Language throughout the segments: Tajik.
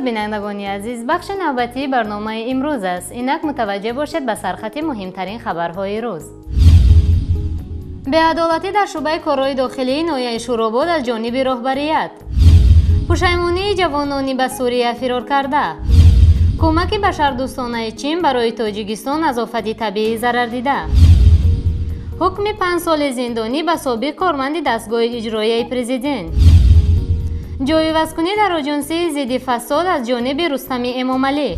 Дуруд, бинандагони азиз, бахши навбатии барномаи имрӯз аст. Инак мутаваҷҷеҳ бошед ба сархати муҳимтарин хабарҳои рӯз. Беадолатӣ дар шӯъбаи корҳои дохилии ноҳияи Шӯробод аз ҷониби роҳбарият. Пушаймонии ҷавонони ба Сурия фирор карда. Кӯмаки башардӯстонаи Чин барои Тоҷикистон аз офати табиӣ зарардида. Ҳукми 5 соли зиндонӣ ба собиқ корманди дастгоҳи иҷроияи президент. Ҷойивазкунӣ дар оҷонсии зидди фасод аз ҷониби Рустами Эмомалӣ.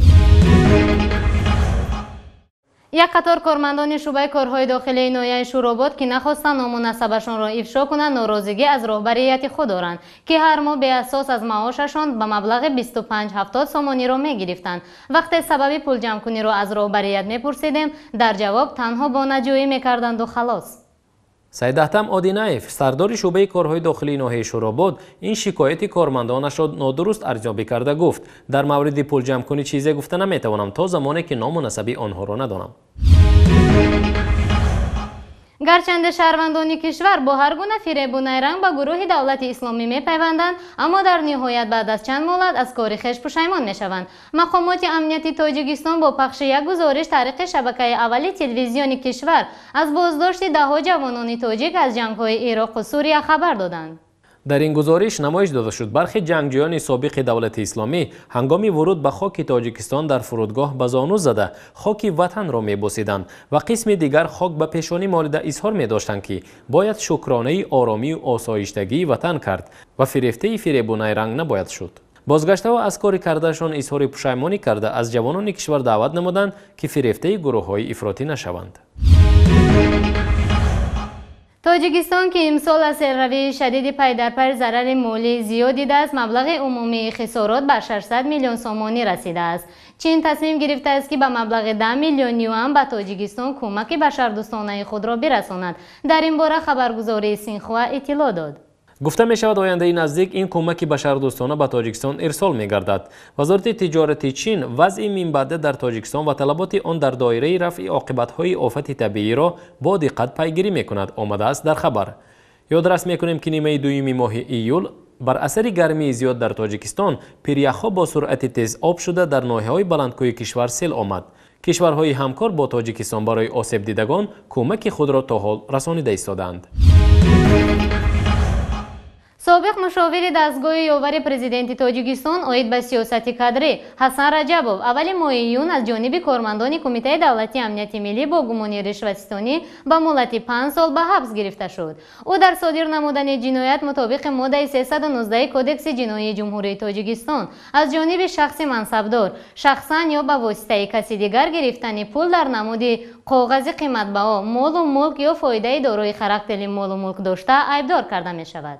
Як қатор кормандони шӯъбаи корҳои дохилии ноҳияи Шӯробод, ки нахостанд ному насабашонро ифшо кунанд, норозигӣ аз роҳбарияти худ доранд, ки ҳар моҳ беасос аз маошашон ба маблағи 25-70 сомониро мегирифтанд. Вақте сабаби пулҷамъкуниро аз роҳбарият мепурсидем, дар ҷавоб танҳо бонаҷӯӣ мекарданду халос. Сайдаҳтам Одинаев, сардори шӯъбаи корҳои дохилии ноҳияи Шӯробод, ин шикояти кормандонашро нодуруст арзёбӣ карда гуфт: дар мавриди пулҷамъкунӣ чизе гуфта наметавонам то замоне ки ному насаби онҳоро надонам. Гарчанде шаҳрвандони кишвар бо ҳар гуна фиребу найранг ба гурӯҳи давлати исломӣ мепайванданд, аммо дар ниҳоят баъд аз чанд муҳлат аз кори хеш пушаймон мешаванд. Мақомоти амнияти Тоҷикистон бо пахши як гузориш тариқи шабакаи аввали телевизиони кишвар аз боздошти даҳҳо ҷавонони тоҷик аз ҷангҳои Ироқу Сурия хабар доданд. Дар ин гузориш намоиш дода шуд, бархе ҷангҷӯёни собиқи давлати исломӣ ҳангоми вуруд ба хоки Тоҷикистон дар фурудгоҳ ба зону зада хоки ватанро мебосиданд ва қисми дигар хок ба пешонӣ молида изҳор медоштанд, ки бояд шукронаи оромию осоиштагии ватан кард ва фирефтаи фиребу найранг набояд шуд. Бозгаштаҳо аз кори кардаашон изҳори пушаймонӣ карда, аз ҷавонони кишвар даъват намуданд, ки фирефтаи гурӯҳҳои ифротӣ нашаванд. Тоҷикистон, ки имсол аз серравии шадиди пайдарпай зарари молии зиёд дидааст, маблағи умумии хисорот ба 600 миллион сомонӣ расидааст. Чин тасмим гирифтааст, ки ба маблағи 10 миллион юан ба Тоҷикистон кӯмаки башардӯстонаи худро бирасонад. Дар ин бора хабаргузории Синхуа иттилоъ дод. Гуфта мешавад, ояндаи наздик ин кӯмаки башардӯстона ба Тоҷикистон ирсол мегардад. Вазорати тиҷорати Чин вазъи минбаъда дар Тоҷикистон ва талаботи он дар доираи рафъи оқибатҳои офати табииро бо диққат пайгирӣ мекунад, омадааст дар хабар. Ёдрас мекунем, ки нимаи дуюми моҳи июл бар асари гармии зиёд дар Тоҷикистон пиряхҳо бо суръати тез об шуда, дар ноҳияҳои баландкӯҳи кишвар сел омад. Кишварҳои ҳамкор бо Тоҷикистон барои осебдидагон кӯмаки худро то ҳол расонида истодаанд. Собиқ мушовири дастгоҳи ёвари президенти Тоҷикистон оид ба сиёсати кадрӣ Ҳасан Раҷабов аввали моҳи июн аз ҷониби кормандони Кумитаи давлатии амнияти миллӣ бо гумони ришватситонӣ ба муҳлати 5 сол ба ҳабс гирифта шуд. Ӯ дар содир намудани ҷиноят мутобиқи моддаи 319 Кодекси ҷиноии Ҷумҳурии Тоҷикистон аз ҷониби шахси мансабдор шахсан ё ба воситаи каси дигар гирифтани пул дар намуди коғази қиматбаҳо, молу мулк ё фоидаи дорои характери молу мулк дошта айбдор карда мешавад.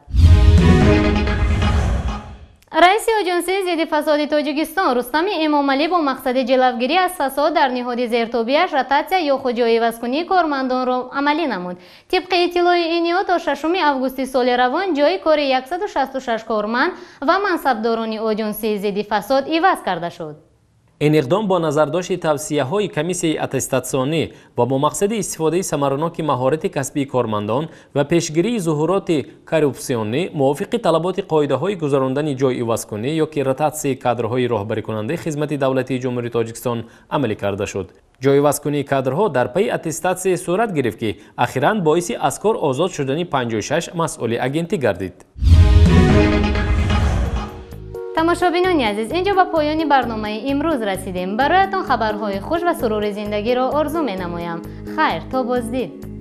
Раиси оҷонсии зидди фасоди Тоҷикистон Рустами Эмомалӣ бо мақсади ҷилавгирӣ аз фасод дар ниҳоди зертобиаш ротатсия ё худ-ҷойивазкунии кормандонро амалӣ намуд. Тибқи иттилои ин ниҳод, то 6 августи соли равон ҷойи кори 166 корманд ва мансабдорони оҷонсии зидди фасод иваз карда шуд. Ин иқдом бо назардошти тавсияҳои комиссияи аттестатсионӣ ва бо мақсади истифодаи самараноки маҳорати касбии кормандон ва пешгирии зуҳуроти коррупсионӣ мувофиқи талаботи қоидаҳои гузарондани ҷойивазкунӣ ё ки ротатсияи кадрҳои роҳбарикунандаи хизмати давлатии Ҷумҳурии Тоҷикистон амалӣ карда шуд. Ҷойивазкунии кадрҳо дар пайи аттестатсия сурат гирифт, ки ахиран боиси аз кор озод шудани 56 масъули агентӣ гардид. Тамошобинони азиз, инҷо ба поёни барномаи имрӯз расидем. Бароятон хабарҳои хуш ва сурури зиндагиро орзу менамоям. Хайр, то боздид.